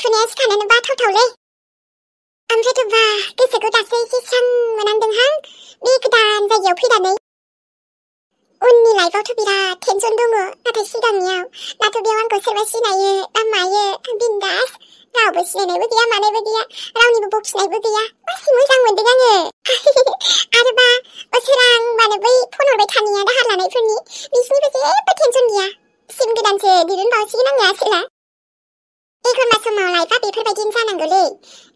थुनाया सिखानोनो बाथावथावलै। ओमफ्रायथ'बा गोसोखौ दासो एसे स्रां मोनांदोंहां बे गोदान जायगायाव फैनानै। उननि लाइफआवथ' बिराद टेनसन दङ, नाथाय सिगांनियाव दाथ' बेयाव आंखौ सोरबा सिनायो ना मायो बिन्दास, रावबो सिनायनायबो गैया मानायबो गैया, रावनिबो बखिनायबो गैया, मासि मोजां मोनदों आङो। आरोबा सोरां होनबानो बै फन हरबाय थानाया दाहार लानायफोरनि बिसिनिबो जेबो टेनसन गैया, सिम गोदानसो दिरुनबावसिगोन आङो आसोला। एखनबा समाव लाइफआ बेफोरबायदिनो जानांगौलै,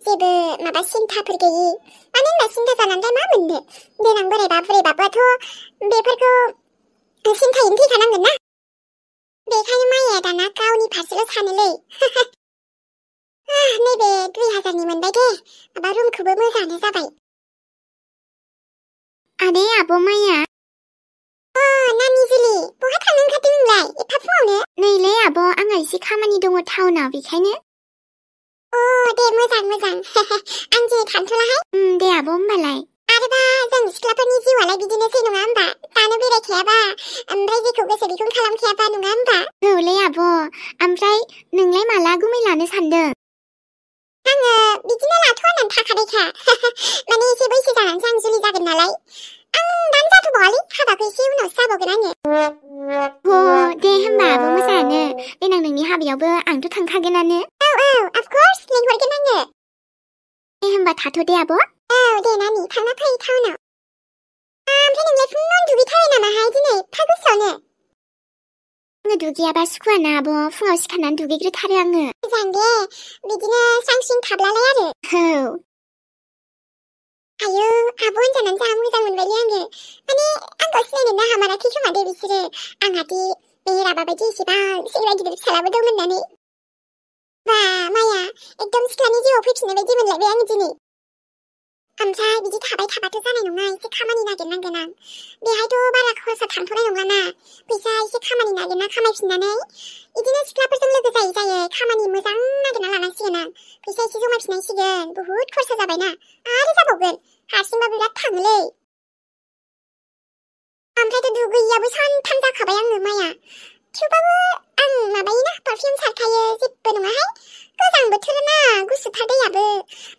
जेबो माबा सिन्थाफोर गैयि। मानो होनबा सिन्था जानानैलाय मा मोननो, देनां बोरायबा बुरैबाबोथ' बेफोरखौ सिन्थायैनो थैखानांगोन ना। बेखायनो माया दाना गावनि फारसेल' सानोलै। नैबे 2000नि मोनबाय दे, माबा रुमखौबो मोजाङानो जाबाय। आदै आब' माया। नानि जुलि, बहा थांनो ओंखारदों नोंलाय एफा फुङावनो? नैलै आब', आंहा एसे खामानि दङ टाउनाव, बेखायनो। दे मोजां मोजां। आं दिनै थांथ'लाहाय। दे आब' होमबालाय। आरोबा जों सिख्लाफोरनि जिउआलाय बिदिनोसै नङा होमबा, जानो बेरायखायाबा ओमफ्राय जेखौ गोसो बेखौनो खालामखायाबा, नङा होमबा? औलै आब', ओमफ्राय नोंलाय माला गुमै लानो सानदों? आङो बिदिनो लाथ'वानानै थाखाबायखा। माने एसे बैसो जानानैसो आं जुलि जागोन नालाय। आं दानो जाथ'बावालै, हाबाखौ एसे उनावसो जाबावगोन आङो। दे होमबा आब' मोजाङानो, देनां नोंनि हाबायावबो आंथ' थांखागोनानो। औ अफकर्स लिंहरगोन आङो। दे होमबा थाथ' दे आब'। दे नानि, थांना फै टाउनाव। ओमफ्राय नोंलाय फुङावनो दुगैथारो नामाहाय दिनै, एफा गुसुआवनो? आङो दुगैयाबा सुखुवाना आब', फुङाव सिखारनानै दुगैग्रोथारो आङो। मोजां दे, बिदिनो स्रां स्रिं थाब्लालाय आरो। आयौ, आब' होनजानानै जा मोजां मोनबायलै आङो। माने आंखौ सिनायनोनो हामाराखै खोमा दे बिसोरो, आंहादि बेराबा बायदि इसेबां सेंग्रा गिदिर फिसालाबो दं होननानै। बा माया, एकदम सिख्लानि जिउआव फैफिननाय बायदि मोनलायबाय आङो दिनै। ओमफ्राय बिदि थाबाय थाबाथ' जानाय नङा, एसे खामानि नागिरनांगोन आं। बेहायथ' बारा खरसा थांथ'नाय नङाना, फैसा एसे खामानि नागिरना खामायफिननानै बिदिनो सिख्लाफोरजों लोगो जायै जायै खामानि मोजां नागिरना लानांसिगोन आं। फैसा एसे जमायफिननांसिगोन, बुहुद खरसा जाबायना, आरो जाबावगोन, हारसिंबा बिराद थाङोलै। ओमफ्रायथ' दुगैयाबो सानथाम जाखाबाय आङो माया, थेवबाबो आं माबायोना, पारफिउम सारखायो, जेबो नङाहाय। गोजां बोथोर ना, गुसुथार दैयाबो,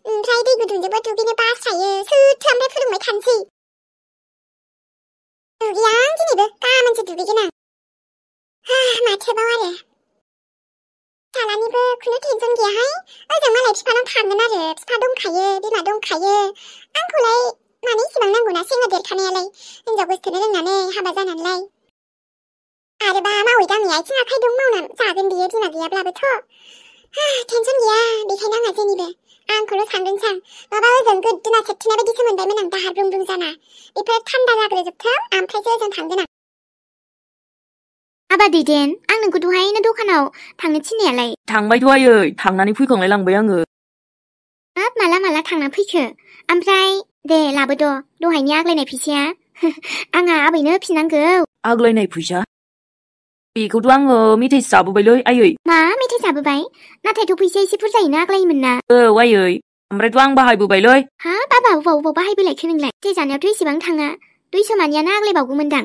ओमफ्राय दै गुदुंजोंबो दुगैनो बास्रायो, सोरथो ओमफ्राय फुदुंबाय थानोसै। दुगैया आं दिनैबो, गाबोनसो दुगैगोन आं। माथोबाव आरो। फिसालानिबो खुनु टेनसन गैयाहाय, ओजों मालाय बिफानाव थागोन आरो, बिफा दंखायो, बिमा दंखायो। आंखौलाय मानो इसेबां नांगौना, सेंग्रा देरखानायालाय, हिनजाव गोसथोनो रोंनानै हाबा जानानैलाय। आरोबा मावै दाङै आथिं आखाइ दं मावनानै जागोन बियो, बिमा गैयाब्लाबोथ'। टेनसन गैया, बेखायनो आंहा जेनिबो। आंखौल' सानदोंसां, माबा ओजों गोदोना सेबथुनाय बायदिसो मोनबायमोन आं, दाहार ब्रुं ब्रुं जाना। बेफोर थान्दा जाग्रोजोबथों, ओमफ्रायसो ओजों थांगोन आं। हाबा दैदेन, आं नोंखौ दहायनो दखानाव थांनो थिननायालाय। थांबायथ' आयै, थांनानै फैखांलाय लांबाय आङो। हाब, माला माला थांना फैखो? ओमफ्राय दे लाबोद' दहायनि आग्लायनाय फैसाया। आंहा आबैनो होफिननांगौ। आग्लायनाय फैसा? बेखौथ' आङो मेथाइसो जाबोबायलै आयै। मा मेथाइ जाबोबाय? नाथायथ' फैसाया एसे बुरजायैनो आग्लायोमोन ना। औ आयै, ओमफ्रायथ' आं बाहायबोबायलै। हाब बाबा, अबाव बाहायबोलायखो नोंलाय? मेथाइ जानायावथ' एसेबां थाङा, 200 मानियानो आग्लायबावगौमोनदां।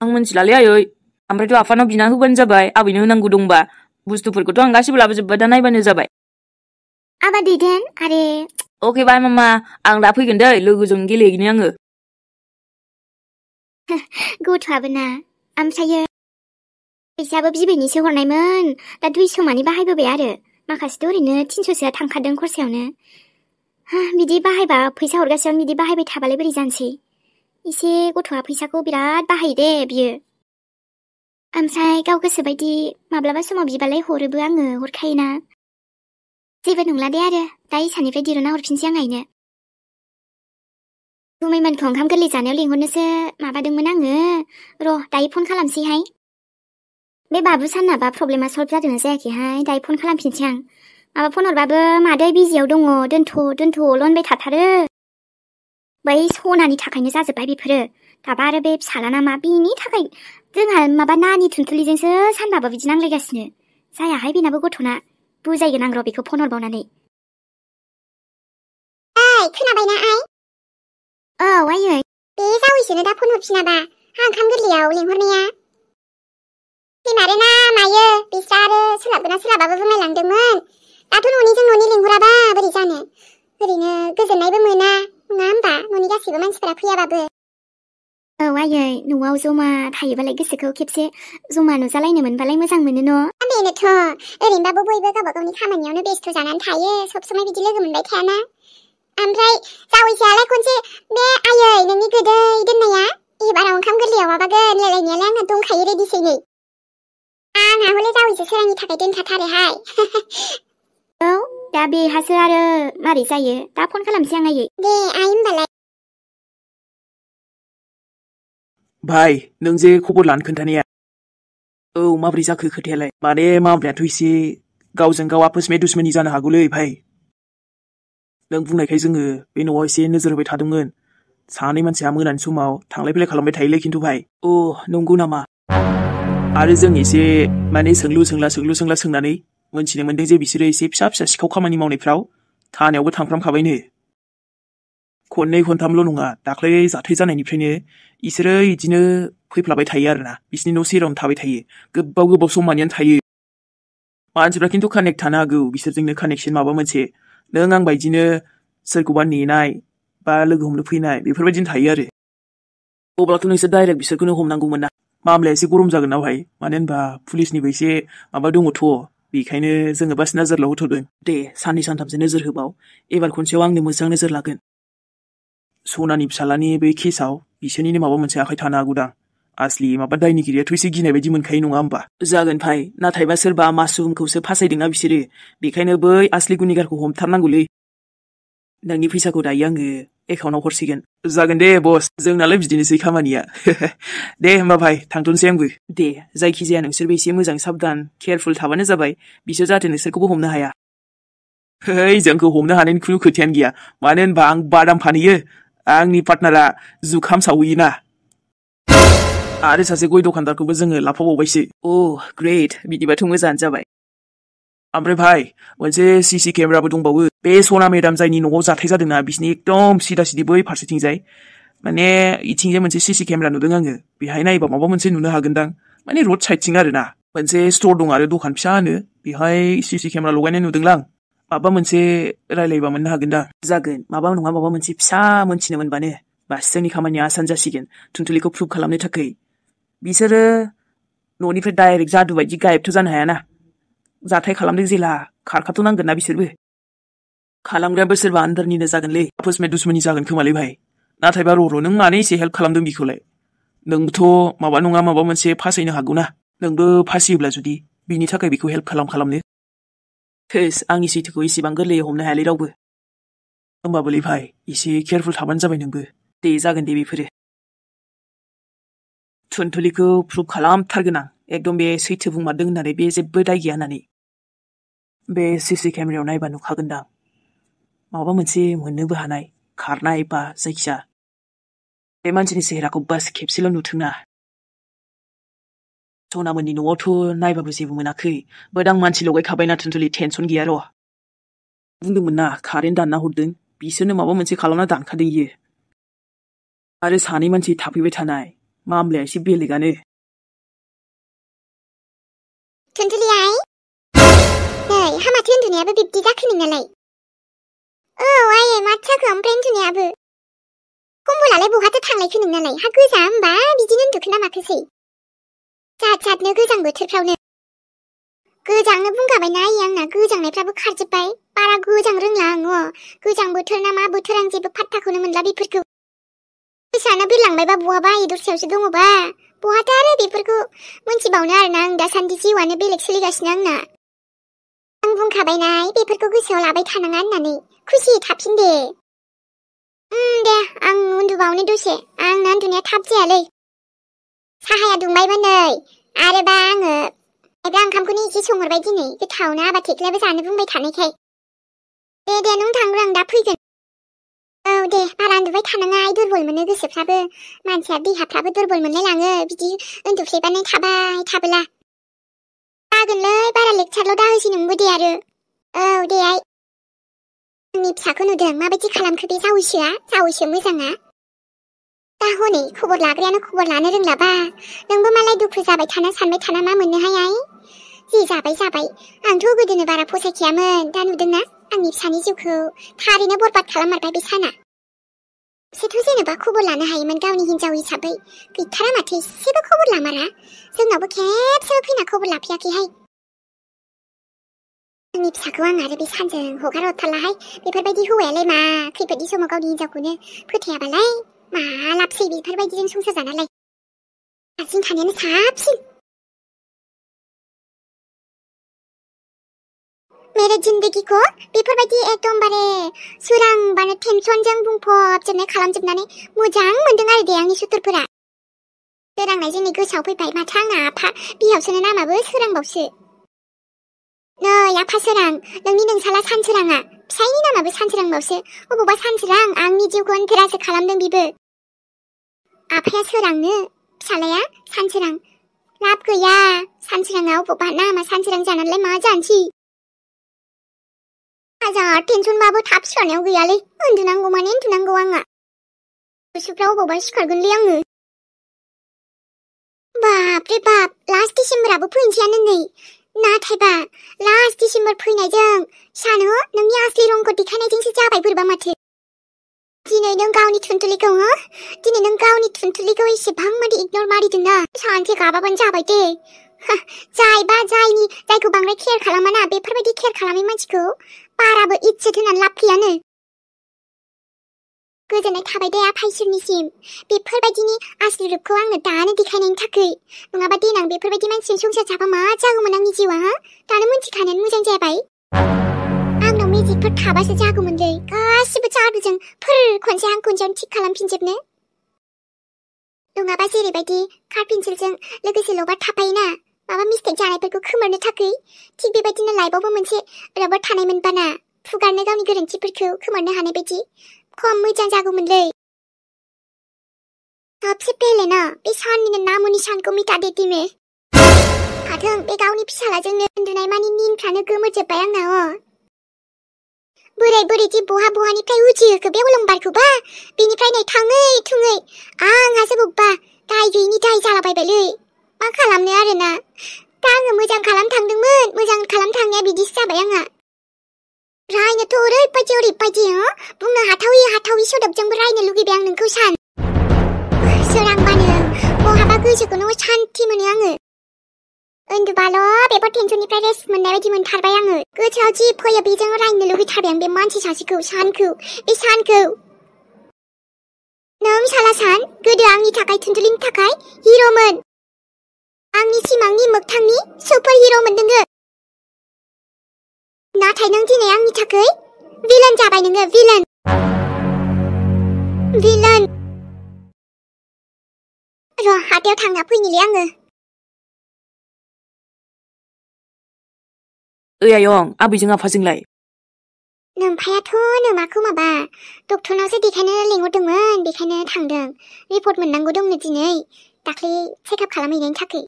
आं मिन्थिलालै आयै, ओमफ्रायथ' आफानाव बिना होबानो जाबाय, आबैनो होनांगौ दंबा। बुस्थुफोरखौथ' आं गासिबो लाबोजोब्बाय, दा नायबानो जाबाय। आबा दैदेन, आरे। अके बाय मामा, आं दा फैगोन दै, लोगोजों गेलेहैनो आङो। गथ'आबो ना, ओमफ्रायो फैसायाबो बिबैनिसो हरनायमोन, दा 200 मानि बाहायबोबाय आरो, माखासेथ' ओरैनो 300सोआ थांखादों खरसायावनो। बिदि बाहायबा, फैसा हरगासिनो बिदि बाहायबाय थाबालाय बोरै जानोसै? एसे गथ'आ फैसाखौ बिराद बाहायो दे बियो। ओमफ्राय गाव गोसोबायदि माब्लाबा समाव बिबालाय हरोबो आङो, हरखायोना। जेबो नंला दे आरो, दा इसानिफ्राय दिरुना हरफिनसै आं आइनो। गुमैमोनखौ ओंखाम गोरलै जानायाव लिंहरनोसो माबादोंमोन आङो, र' दायो फन खालामसैहाय। बे बाबु साननाबा प्रब्लेमा सल्भ जादोंना जायाखैहाय, दायो फन खालामफिनसै आं। माबा फन हरबाबो मादै बिजियाव दङ, दोनथ'ल' होनबाय थाथारो। बै सनानि थाखायनो जाजोब्बाय बेफोरो, दाबा आरो बे फिसालाना मा, बेनि थाखाय जोंहा माबा नानि थुनथुलिजोंसो सानबाबो बिदि नांलायगासिनो। जायाहाय बेनाबो गथ'ना, बुजायगोन आं र' बेखौ फन हरबावनानै। खोनाबायना आइ? औ आयै, बे जावैसोनो दा फन हरफिनाबा, ओंखाम गोरलैयाव लिंहरनाया। फैमारोना मायो, बिस्रा आरो सोलाबगोना सोलाबाबो बुंलायलांदोंमोन। दाथ' न'निजों न'नि लिंहराबा बोरै जानो ओरैनो गोजोननायबो मोना नङा होमबा न'नि गासैबो मानसिफोरा फैयाबाबो औ आयै न'आव जमा थायोबालाय गोसोखौ खेबसे जमा नुजालायनो मोनबालाय मोजां मोनो न' बेनोथ' ओरैनोबाबो बयबो गावबा गावनि खामानियावनो बेस्थ' जानानै थायो सब समाय बिदि लोगो मोनबाय थायाना ओमफ्राय जावैसोआलाय खनसे बे आयै नोंनि गोदै दोननाया एबाराव ओंखाम गोरलैयाव माबागोन रायलायनायालाय आंहा दंखायो रेडिसै नै आंहा हले जावैसो सोरांनि थाखाय दोनखाथारोहाय औ दा बेहासो आरो मारै जायो दा फन खालामसै आं आयै दे आइ होमबालाय भाई नों जे खबर लानो खोन्थानाया औ माब्रै जाखो खोथायालाय माने मामब्रायाथ' एसे गावजों गाव आपस में दुश्मनी जानो हागौलै भाई नों बुंनायखाय जोङो बे न'आव एसे नोजोर होबाय थादोंमोन सानै मानसिया मोनानि समाव थांलाय फैलाय खालामबाय थायोलै खिन्थु भाई नंगौ नामा आरो जों एसे माने सोंलु सोंला सोंनानै मोनथिनो मोनदों जे बिसोरो एसे फिसा फिसा सिखाव खामानि मावनायफ्राव थानायावबो थांफ्रामखाबायनो खननै खनथामल' नङा दाख्लै जाथाय जानायनिफ्रायनो इसोरो इदिनो फैफ्लाबाय थायो आरोना बिसिनि न' सेरावनो थाबाय थायो गोबाव सम मानियानो थायो मानसिफ्रा खिन्थु कानेक्ट थानो हागौ बिसोरजोंनो कानेक्सन माबा मोनसे नों आं बायदिनो सोरखौबा नेनाय बा लोगो हमनो फैनाय बेफोरबायदिनो थायो आरो अब्लाथ' नोंसोर डाइरेक्ट बिसोरखौनो हमनांगौमोन ना मामलाया एसे गरम जागोन ना भाई मानो होनबा पुलिसनिबो एसे माबा दङथ' बेखायनो जोङो बास नोजोरल' होथ'दों दे साननै सानथामसो नोजोर होबाव एबार खनसेयाव आंनो मोजां नोजोर लागोन सनानि फिसालानि बे केसाव बिसोरनिनो माबा मोनसे आखाइ थानो हागौदां आसलि माबा दायनिगिरियाथ' एसे गिनाय बायदि मोनखायो नङा होमबा जागोन भाई नाथायबा सोरबा मासुमखौसो फासायदोंना बिसोरो बेखायनो बै आसलि गुनिगारखौ हमथारनांगौलै नोंनि फैसाखौ दायो आङो एकाउन्टाव हरसिगोन जागोन दे बस जोंनालाय बिदिनोसै खामानिया दे होमबा भाई थांथ'नोसै आंबो दे जायखिजाया नोंसोरबो एसे मोजां साबधान केयारफुल थाबानो जाबाय बिसोर जाहाथे नोंसोरखौबो हमनो हाया है जोंखौ हमनो हानायनि खुनु खोथायानो गैया मानो होनबा आं बादाम फानहैयो आंनि पार्टनारा जुखाम सावहैयोना आरो सासे गय दखानदारखौबो जोङो लाफाबावबायसो ग्रेट बिदिबाथ' मोजाङानो जाबाय ओमफ्राय भाई मोनसे सीसी केमेराबो दंबावो बे सना मेडाम जायनि न'आव जाथाय जादोंना बिसिनि एकदम सिदा सिदि बै फारसेथिंजाय माने इथिंजाय मोनसे सीसी केमेरा नुदों आङो बेहाय नायबा माबा मोनसे नुनो हागोनदां माने रड साइडथिं आरोना मोनसे स्टोर दं आरो दखान फिसानो बेहाय सीसी केमेरा लगायनाय नुदोंलां माबा मोनसे रायलायबा मोननो हागोनदां जागोन माबा नङा माबा मोनसे फिसा मोनथिनो मोनबानो बास जोंनि खामानिया आसान जासिगोन थुनथुलिखौ प्रुभ खालामनो थाखाय बिसोरो न'निफ्राय डाइरेक्ट जादु बायदि गायबथ' जानो हायाना जाथाय खालामदों जेला खारखाथ'नांगोन ना बिसोरबो खालामग्रायाबो सोरबा आन्दारनिनो जागोनलै आपस में दुश्मनी जागोन खोमालै भाई नाथायबा र' नों मानो एसे हेल्प खालामदों बिखौलाय नोंबोथ' माबा नङा माबा मोनसे फासायनो हागौना नोंबो फासियोब्ला जुदि बिनि थाखाय बेखौ हेल्प खालामनो थोस आंनि सैथोखौ एसेबां गोरलैयै हमनो हायालै रावबो होमबाबोलै भाई एसे केयारफुल थाबानो जाबाय नोंबो दे जागोन दे बेफोरो थुनथुलिखौ प्रुभ खालामथारगोन आं एकदम बे सैथो बुंमारदों होननानै बे जेबो दाय गैया होननानै बे सीसी केमेरायाव नायबा नुखागोनदां माबा मोनसे मोननोबो हानाय खारनाय बा जायखिया बे मानसिनि सेहेराखौ बास खेबसेल' नुथोंना सनामोननि न'आवथ' नायबाबो जेबो मोनाखै बोदां मानसि लगायखाबायना थुनथुलि टेनसन गैया र' बुंदोंमोन ना कारेन्ट दानना हरदों बिसोरनो माबा मोनसे खालामना दानखादों इयो आरो सानै मानसि थाफैबाय थानाय मामलाया एसे बेलेगानो थुनथुलि आइ नै हामाथो उन्दुनायाबो बिब्दि जाखो नोंनालाय आयै माथो जाखो ओमफ्राय उन्दुनायाबो कम्बलालाय बहाथो थांलायखो नोंनालाय हा गोजा होमबा बिदिनो उन्दुखो ना माखोसै जाथनो गोजां बोथोरफ्रावनो गोजांनो बुंखाबायना आयै आंना गोजांनायफ्राबो खारजोब्बाय बारा गोजां रोंला आं गोजां बोथोर ना मा बोथोर आं जेबो फात्ताखौनो मोनला बेफोरखौ गोसोआनो बिरलांबायबा बहाबा आयै दस्रायावसो दङबा बहाथो आरो बेफोरखौ मोनथिबावनो आरोना आं दासान्दि जिउआनो बेलेग सोलिगासिनो आंना आं बुंखाबायना बेफोरखौ गोसोआव लाबाय थानाङा होननानै खुसियै थाफिन दे दे आं उन्दुबावनो दसे आंना उन्दुनाया थाब जायालै साहाया दुंबायमोन नै आरोबा आङो ओंखामखौनो एसे संहरबाय दिनै गोथावनो आबा थेख्लायाबो जानो बुंबाय थानायखाय दे नों थांग्रो आं दा फैगोन औ दे बारा उन्दुबाय थानाङा दुरबल मोनो गोसोफ्राबो मानसिया देहाफ्राबो दुरबल मोनलायलाङो बिदि उन्दुफ्लेबानाय थाबाय थाबोला जागोनलै बारा लेक्चारल' दाहोसै नोंबो दे आरो औ दे आइ आंनि फिसाखौ नुदों माबायदि खालामखो बे जावैसो मोजाङा दा हनै खबर लाग्रायानो खबर लानो रोंलाबा नोंबो मालाय दुखु जाबाय थाना सानबाय थाना मा मोननोहाय आइ जि जाबाय आंथ' गोदोनो बारा फसायखायामोन दा नुदोंना आंनि फिसानि जिउखौ थारैनो बरबाद खालाममारबाय बे साना बिसोरथ' जेनेबा खबर लानो हायोमोन गावनि हिनजाव हिसाबै गैथारा माथो एसेबो खबर लामारा जोंनावबो खेबसेबो फैना खबर लाफैयाखैहाय आंनि फिसाखौ आं आरो बे सानजों हगार हरथारलाहाय बेफोरबायदि हौवायालाय मा खैफोदनि समाव गावनि हिनजावखौनो फोथायाबालाय मा लाबसै बेफोरबायदिजों संसार जानालाय हारसिं थानायानो साबसिन मेरे जिंदगी को बेफोरबायदि एकदमबारे सोरांबानो टेनसनजों बुंफबजोबनाय खालामजोबनानै मोजां मोनदों आरो दे आंनि सुथुरफोरा सोरांनाय जोंनि गोसोआव फैबाय माथो आंना आफा बिहावसोनो नामाबो सोरांबावसो नै आफा सोरां नोंनि नोंसाला सानसोराङा फिसायनि नामाबो सानसोरांबावसो अबावबा सानसोरां आंनि जिउखौ अन्थेरासो खालामदों बिबो आफाया सोरांनो फिसालाया सानसोरां लाब गैया सानसोराङा अबावबा नामा सानसोरां जानानैलाय मा जानोसै हाजार टेनसनबाबो थाब सिखारनायाव गैयालै उन्दुनांगौ माने उन्दुनांगौ आंहा गोसोफ्रा अबावबा सिखारगोनलै आङो बाप रे बाप लास्ट डिसेम्बराबो फैनोसैयानो नै नाथायबा लास्ट डिसेम्बर फैनायजों सानो नोंनि आसलि रंखौ देखायनायजोंसो जाबाय बोरैबा माथो दिनै नों गावनि थुनथुलिखौ दिनै नों गावनि थुनथुलिखौ एसेबां मादि इगनर मारिदोंना सानसे गाबाबानो जाबाय दे जायखौ बांद्राय केयार खालामाना बेफोरबायदि केयार खालामै मानसिखौ बाराबो इज्जत होनानै लाब गैयानो गोजोननाय थाबाय दे आफा इसोरनिसिम बेफोरबायदिनि आसलि रुपखौ आंनो दानो देखायनायनि थाखाय नङाबा देनां बेफोरबायदि मानसिजों संसार जाबा मा जागौमोन आंनि जिउआ दानो मोनथिखानायानो मोजां जाबाय आंनाव मेजिकफोर थाबासो जागौमोनलै गासिबो जादुजों खनसे आं खनसेयावनो थिक खालामफिनजोबनो नङाबा जेरैबायदि कार पेन्सिलजों लोगोसे लबार थाफायोना माबा मिस्टेक जानायफोरखौ खोमोरनो थाखाय थिक बेबायदिनो लाइफआवबो मोनसे रबार थानाय मोनबाना फुगारनो गावनि गोरोन्थिफोरखौ खोमोरनो हानाय बायदि खम मोजां जागौमोनलै सबसे पहले ना बे साननिनो नामो निशानखौ मिटा देती मैं हाथों बे गावनि फिसालाजोंनो उन्दुनाय मानि निनफ्रानो गोमोरजोब्बाय आंना बोराय-बुरैदि बहानिफ्राय उजिहोखो बे अलंबारखौबा बेनिफ्राय नै थाङै थुङै आंहासो बबेबा दाय गैयिनि दाय जालाबायबायलै मा खालामनो आरोना दा आङो मोजां खालाम थांदोंमोन मोजां खालाम थांनाया बिदिसो जाबाय आंहा रायनोथ' ओरैबायदि बुंनो हाथावि सोदोबजोंबो रायनो लुगैबाय आं नोंखौ सान सोरांबानो बहाबा गोसोखौनो सान्थि मोनो आङो उन्दुबाल' बेफोर टेनसननिफ्राय रेस्ट मोननाय बायदि मोनथारबाय आङो गोसोआव जि फैयो बेजों रायनो लुगैथारबाय आं बे मानसि सासेखौ सानखौ नों साला सान गोदो आंनि थाखाय थुनथुलिनि थाखाय हिर'मोन आंनि सिमांनि मोगथांनि सुपार हिर'मोन नोङो नाथाय नों दिनै आंनि थाखाय विलन जाबाय नोङो विलन र' हाथायाव थांना फैनिलै आङो ओइ आयं आबैजों आफाजोंलाय नोमफायाथ' नोमाखौ माबा डक्टरनावसो देखायनो लेंहरदोंमोन बेखायनो थांदों रिपर्ट मोननांगौ दंनो दिनै दाख्लै चेकआप खालामहैनायनि थाखाय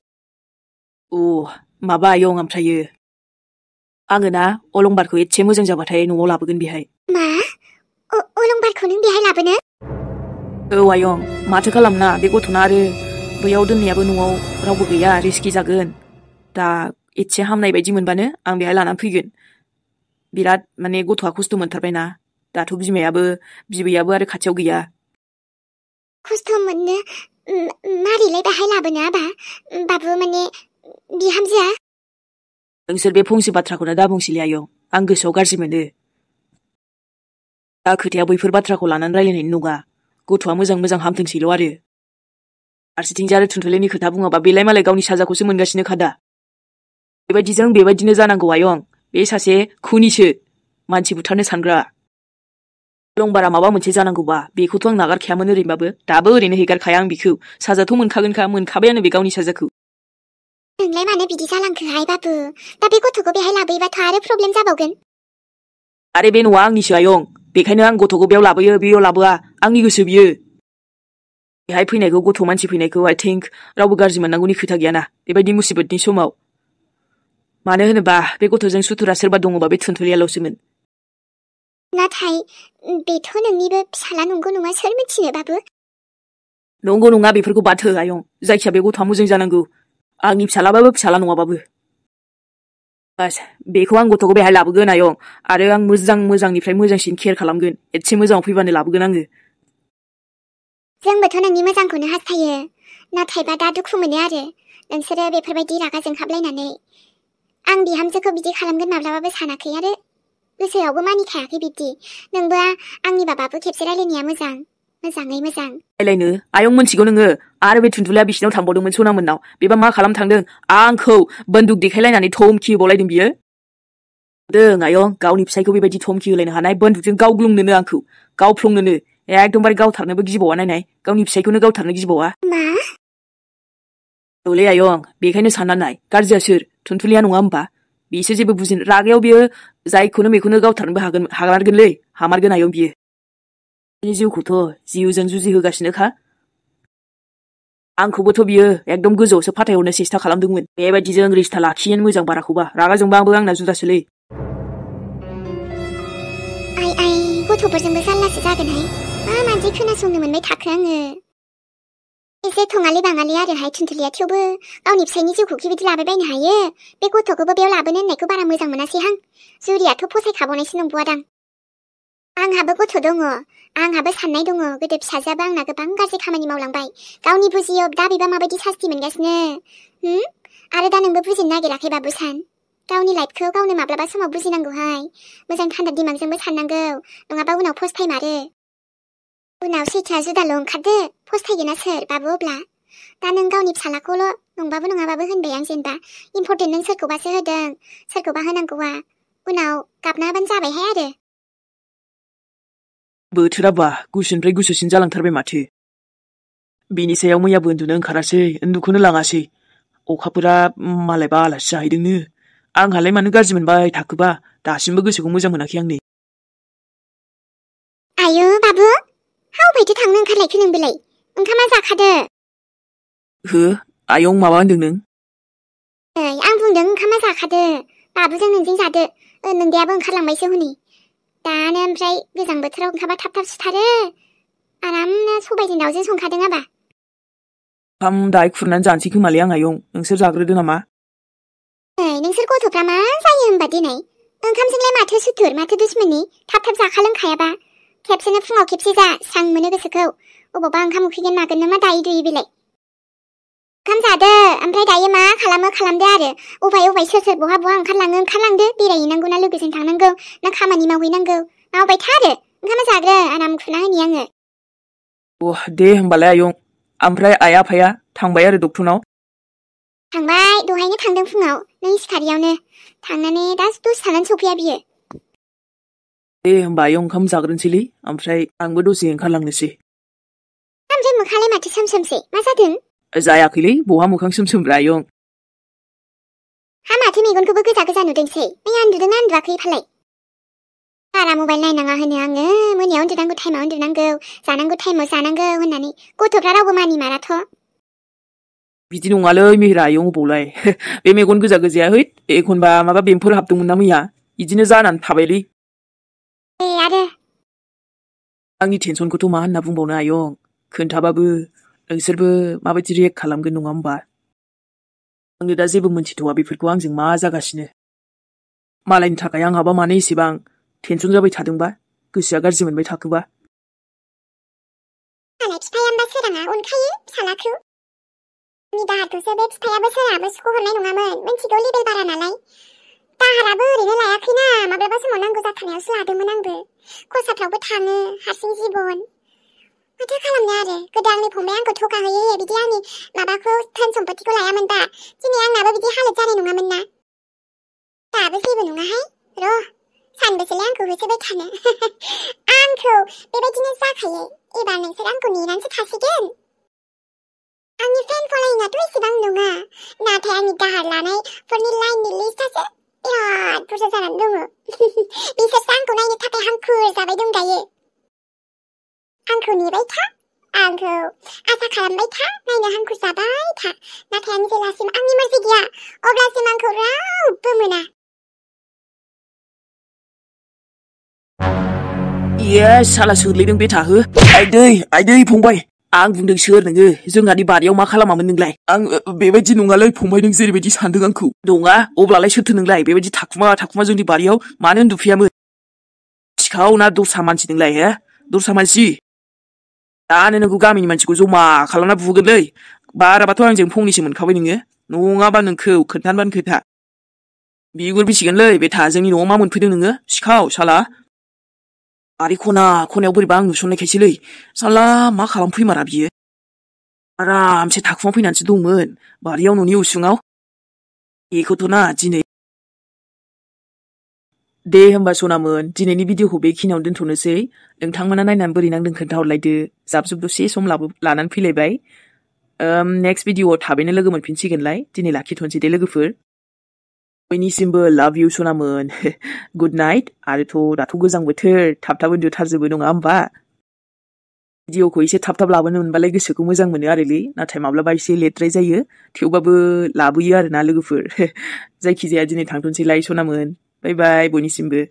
माबा आयं ओमफ्रायो आङो ना अलंबारखौ एसे मोजां जाबाथाय न'आव लाबोगोन बेहाय मा अलंबारखौ नों बेहाय लाबोनो आयं माथो खालामना बे गथ'ना आरो बैयाव दोननायाबो न'आव रावबो गैया रिस्कि जागोन दा एसे हामनाय बायदि मोनबानो आं बेहाय लानानै फैगोन बिराद माने गथ'आ खस्थ' मोनथारबायना दाथ' बिबैयाबो आरो खाथियाव गैया खस्थ' मोननो मारैलाय बेहाय लाबोनो आबा बाबु माने बिहामजोआ नोंसोर बे फंसे बाथ्राखौनो दा बुंसैलै आयं आं गोसोआव गाज्रि मोनो दा खोथाया बैफोर बाथ्राखौ लानानै रायलायनायनि नङा गथ'आ मोजां हामथोंसैल' आरो फारसेथिंजाय आरो थुनथुलिनि खोथा बुङाबा बेलाय मालाय गावनि साजाखौसो मोनगासिनोखा दा बेबायदिनो जानांगौ आयं बे सासे खुनिसो मानसि बुथारनो सानग्रा अलंबारा माबा मोनसे जानांगौबा बेखौथ' आं नागारखायामोन ओरैनोबाबो दाबो ओरैनो हेगारखाया आं बेखौ साजाथ' मोनखाबायानो बे गावनि साजाखौ नोंलाय मानो बिदि जालांखोहाय बाबु दा बे गथ'खौ बेहाय लाबोयोबाथ' आरो प्रब्लेम जाबावगोन आरे बे न'आ आंनिसो आयं बेखायनो आं गथ'खौ बेयाव लाबोयो बेयाव लाबोआ आंनि गोसो बियो बेहाय फैनायखौ गथ' मानसि फैनायखौ आइ थिंक रावबो गाज्रि मोननांगौनि खोथा गैयाना बेबायदि मुसिबतनि समाव मानो होनोबा बे गथ'जों सुथुरा सोरबा दङबा बे थुनथुलियाल'सोमोन नाथाय बेथ' नोंनिबो फिसाला नंगौ नङा सोर मिथिनो बाबु नंगौ नङा बेफोरखौ बाथो आयं जायखिया बे गथ'आ मोजां जानांगौ आंनि फिसालाबाबो फिसाला नङाबाबो बेखौ आं गथ'खौ बेहाय लाबोगोन आयं आरो आं मोजांनिफ्राय मोजांसिन केयार खालामगोन एसे मोजाङाव फैबानो लाबोगोन आङो जोंबोथ' नोंनि मोजांखौनो हास्थायो नाथायबा दा दुखु मोनो आरो नोंसोरो बेफोरबायदि रागा जोंहाबलायनानै आं बिहामजोखौ बिदि खालामगोन माब्लाबाबो सानाखै आरो गोसोआवबो मानिखायाखै बिब्दि नोंबो आंनि बाबाबो खेबसे रायलायनाया मोजाङै मोजां रायलायनो आयं मोनथिगौ नोङो आरो बे थुनथुलिया बिसिनाव थांबावदोंमोन सनामोननाव बेबा मा खालाम थांदों आंखौ बन्दुक देखायलायनानै धमखि होबावलायदों बियो आयं गावनि फिसायखौ बेबायदि धमखि होलायनो हानाय बन्दुकजों गावग्लुंनोनो आंखौ गावफ्लंनोनो एकदमबारे गावथारनोबो गिबावा नायनाय गावनि फिसायखौनो गावथारनो गिबावा मा औलै आयं बेखायनो सानना नाय गाज्रिया सोर थुनथुलिया नङा होमबा बिसो जेबो बुजिनो रागायाव बियो जायखौनो मेखौनो गावथारनोबो हामारगोनलै हामारगोन आयं बियो बिनि जिउखौथ' जिउजों जुजिहोगासिनोखा आंखौबोथ' बियो एकदम गोजौआवसो फाथायहरनो सेस्था खालामदोंमोन बेबायदिजों रिस्ता लाखियैनो मोजां बाराखौबा रागा जोंबाबो आंना जुदासोलै आइ गथ'फोरजोंबो जारलासो जागोनहाय मा मानसि खोनासंनो मोनबाय थाखो आङो एसे थङालि बाङालि आरोहाय थुनथुलिया थेवबो गावनि फिसायनि जिउखौ बिदि लाबायबायनो हायो बे गथ'खौबो बेयाव लाबोनो होननायखौ बारा मोजां मोनासैहां जुरियाथ' फसायखाबावनायसो नंबावादां आंहाबो गथ' दङ आंहाबो साननाय दङ गोदो फिसाजोआबो आंना गोबां गाज्रि खामानि मावलांबाय गावनि बुजियो दा बेबा माबायदि सास्ति मोनगासिनो आरो दा नोंबो बुजिनो नागिराखै बाबुसान गावनि लाइफखौ गावनो माब्लाबा समाव बुजिनांगौहाय मोजां थान्दा दिमागजोंबो साननांगौ नङाबा उनाव फस्थायमारो उनाव सैथोआ जुदाल' ओंखारदो फस्थायगोना सोर बाबु अब्ला दा नों गावनि फिसालाखौल' नंबाबो नङाबाबो होनबाय आं जेनेबा इम्परटेन्ट नों सोरखौबासो होदों सोरखौबा होनांगौआ उनाव गाबना होबानो जाबायहाय आरो बोथोरा बा गुसुनिफ्राय गुसुसिन जालांथारबाय माथो बिनि सायाव मैयाबो उन्दुनो ओंखारासै उन्दुखौनो लाङासै अखाफोरा मालायबा आलासि जाहैदोंनो आंहालाय मानो गाज्रि मोनबाय थाखोबा दासिमबो गोसोखौ मोजां मोनाखै आंनि आयौ बाबु हावबायथो थांनो ओंखारलायखो नोंबोलाय ओंखामा जाखादो हो आयं माबा होनदों नों आं बुंदों ओंखामा जाखादो बाबुजों नोंजों जादो नोंदायाबो ओंखारलांबायसो हनै दानो ओमफ्राय गोजां बोथोराव ओंखामा थाब सुथारो आरामनो सबायजों दाउजों संखादों आबा ओंखाम दाहाय खुरनानै जानोसै खोमालै आं आयं नोंसोर जाग्रोदो नामा नोंसोर गथ'फ्रा मा जायो होनबा दिनै ओंखामजोंलाय माथो सुथुर माथो दुश्मनी थाब जाखा लोंखायाबा खेबसेनो फुङाव खेबसे जा स्रां मोनो गोसोखौ अबावबा ओंखाम उखैगोन मागोन मा दायै दुयै बेलाय ओंखाम जादो ओमफ्राय दायो मा खालामदो आरो अबाय सोर बहा ओंखारलांदो बेरायहैनांगौ ना लोगोजों थांनांगौ ना खामानि मावहैनांगौ मावबाय था आरो ओंखामा जाग्रो आराम खुरना होनि आङो दे होमबालाय आयं ओमफ्राय आइ आफाया थांबाय आरो डक्टरनाव थांबाय दहायनो थांदों फुङाव नों सिखारियावनो थांनानै दा दसे थानानै सफैया बियो दे होमबा आयं ओंखाम जाग्रोनोसैलै ओमफ्राय आंबो दसे ओंखारलांनोसै ओमफ्राय मोखांलाय माथो सोमसोमसै मा जादों जायाखैलै बहा मोखां सोमसोमब्रा आयं हा माथो मेगनखौबो गोजा नुदोंसै मैया उन्दुदोंना उन्दुआखै फालाय बारा मबाइल नायनाङा होनो आङो मोनायाव उन्दुनांगौ टाइमाव उन्दुनांगौ जानांगौ टाइमाव जानांगौ होननानै गथ'फ्रा रावबो मानिमाराथ' बिदि नङालै मेहेरा आयं अबावलाय बे मेगन गोजाया हैद एखनबा माबा बेमफोर हाबदोंमोन ना मैया बिदिनो जानानै थाबायलै आरो आंनि टेनसनखौथ' मा होनना बुंबावनो आयं खोन्थाबाबो नोंसोरबो माबायदि रियेक्ट खालामगोन नङा होमबा आंनो दा जेबो मोनथिथ'वा बेफोरखौ आंजों मा जागासिनो मालायनि थाखाय आंहाबा मानो एसेबां टेनसन जाबाय थादोंबा गोसोआ गाज्रि मोनबाय थाखोबा आंना बिफायाबा सोराङा अनखायो फिसालाखौ आंनि दाहारखौसो बे बिफायाबो सोराबो सुख'हरनाय नङामोन मिन्थिगौ लेबेल बारा नालाय दाहाराबो ओरैनो लायाखैना माब्लाबा समाव नांगौ जाथारनायावसो लादोंमोन आंबो खरसाफ्रावबो थाङो हारसिं जिबन माथो खालामनो आरो गोदो आंनि फंबाय आंखौ थगाहोयो बिदि आंनि माबाखौ धोन सम्पतिखौ लायामोनबा दिनै आंनाबो बिदि हालोद जानाय नङामोन ना दाबो जेबो नङाहाय र' सानबेसेलाय आंखौ होसोबाय थानो आंखौ बेबायदिनो जाखायो एबार नोंसोर आंखौ नेनानैसो थासिगोन आंनि फेन फलोयिंआथ' एसेबां नङा नाथाय आंनि दाहार लानायफोरनि लाइननि लिस्टआसो बिराद बुरजा जानानै दङ बिसोरसो आंखौ नायनो थाखाय हांखुर जाबाय दं दायो आंखौ नेबाय था आंखौ आसा खालामबाय था नायनो हांखुर जाबाय था नाथाय आं जेलासिम आंनि मर्जि गैया अब्लासिम आंखौ रावबो मोना साला सोरलैदों बे थाहो आइदै फंबाय आं बुंदों सोर नोङो जोंहानि बारियाव मा खालामामोन नोंलाय आं बेबायदि नङालै फंबाय नों जेरैबायदि सानदों आंखौ नङा अब्लालाय सोरथो नोंलाय बेबायदि थाखुमा जोंनि बारियाव मानो उन्दुफैयामोन सिखाव ना दस्रा मानसि नोंलाय हे दस्रा मानसि दानो नोंखौ गामिनि मानसिखौ जमा खालामना बुगोनलै बाराबाथ' आंजों फंनैसो मोनखाबाय नोङो नङाबा नोंखौ खोन्थानबानो खोथा बिगुर बिसिगोनलै बेथा जोंनि न'आव मा मोनफैदों नोङो सिखाव साला बारि खनायाव बोरैबा आं नुसननायखायसोलै साला मा खालामफैमारा बियो आरामसे थाखुमा फैनानैसो दंमोन बारियाव न'नि उसुङाव बेखौथ' ना दिनै दे होमबा सनामोन दिनैनि भिडिअखौ बेखिनियावनो दोनथ'नोसै नोंथांमोना नायनानै बोरै नांदों खोन्थाहरलायदो जाबजुब दसे सम लानानै फैलायबाय नेक्स्ट भिडिअआव थाबैनो लोगो मोनफिनसिगोनलाय दिनै लाखिथ'नोसै दे लोगोफोर बयनिसिमबो लाभ इउ सनामोन गुड नाइट आरोथ' दाथ' गोजां बोथोर थाब उन्दुथारजोबो नङा होमबा भिडिअखौ एसे थाब लाबोनो मोनबालाय गोसोखौ मोजां मोनो आरोलै नाथाय माब्लाबा एसे लेटद्राय जायो थेवबाबो लाबोयो आरोना लोगोफोर जायखिजाया दिनै थांथ'नोसैलाय सनामोन बाय बाय बयनिसिमबो